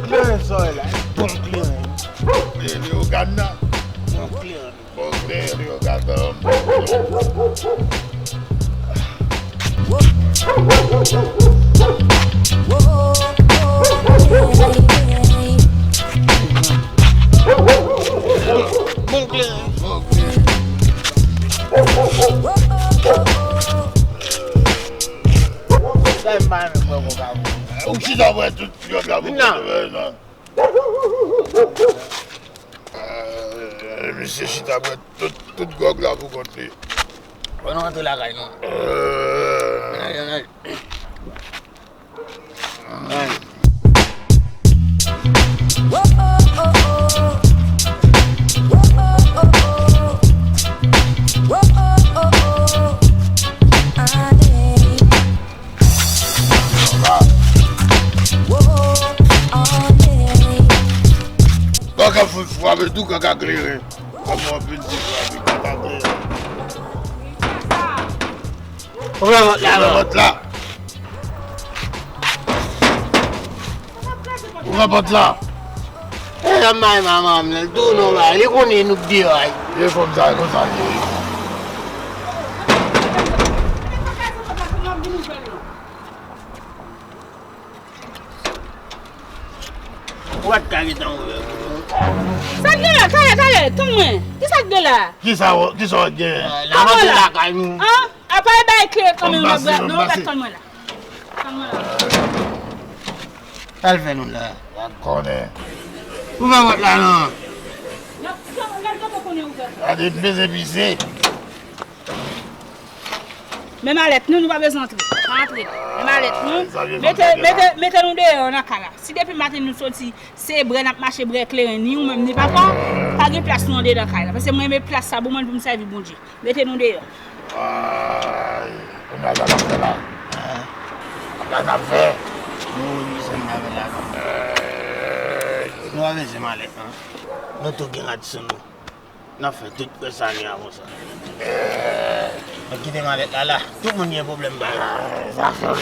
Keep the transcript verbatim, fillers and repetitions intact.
Kleren sa w wè la, bon kleren. Kleren Leyogàn nan. Bon kleren. Bon kleren Leyogàn nan. Bon kleren. Bon kleren. Sa m pa renmen bwè koka. Ou chita bwè tout. Yo ka pou kote, non. Eh, misye chita bwè tout, tout gwòg la pou kont li. Bon, nou antre lakay nou. Eh. Ann ale, ann ale. Ann. Kòk ap fout frape tou, kòk a kleren. Kòman w ap vin di frape, kòk a kleren. Ouvè pòt la, ouvè pòt la. Ouvè pòt la. E, sa m bay manman m nan, tou nou bay, li konnen nou k deyò a. Vye fanm sa, e konsa l ye. Ou pa t ka gentan ouvè pou nou. Sa k gen la? Talè, talè, tann mwen. Kisa k gen la? Kisa w, kisa w gen? Tann mwen la. Lakay nou. An? Apa e bay kle kanmenm nan bra. Non, ou pa t tann mwen la. Tann mwen la. Sa l fè nou la? Pa konnen. Ouvè pòt la non. Gad kote konnen ouvè. Gade, m bezwen pise. Men malèt nou, nou pa bezwen antre. Pa antre. Men malèt nou. Mete, mete, mete nou deyò nan kay la. Si depi maten nou soti, se brè n ap mache, brè kleren, ni ou menm, ni papa, pa gen plas nou andedan kay la. Paske mwen renmen plas sa pou mwen, pou m sèvi Bondye. Mete nou deyò. Ay, kounye a sa n ap fè la? Sa n ap fè? Nou wi, se n ap fè la non. Nou pa bezwen malèt non. Nou tou gen rad sou nou. N ap fè tout prèt sa nou a konsa. Mwen kite malèt la la. Tout moun gen pwoblèm bagay. Zafè.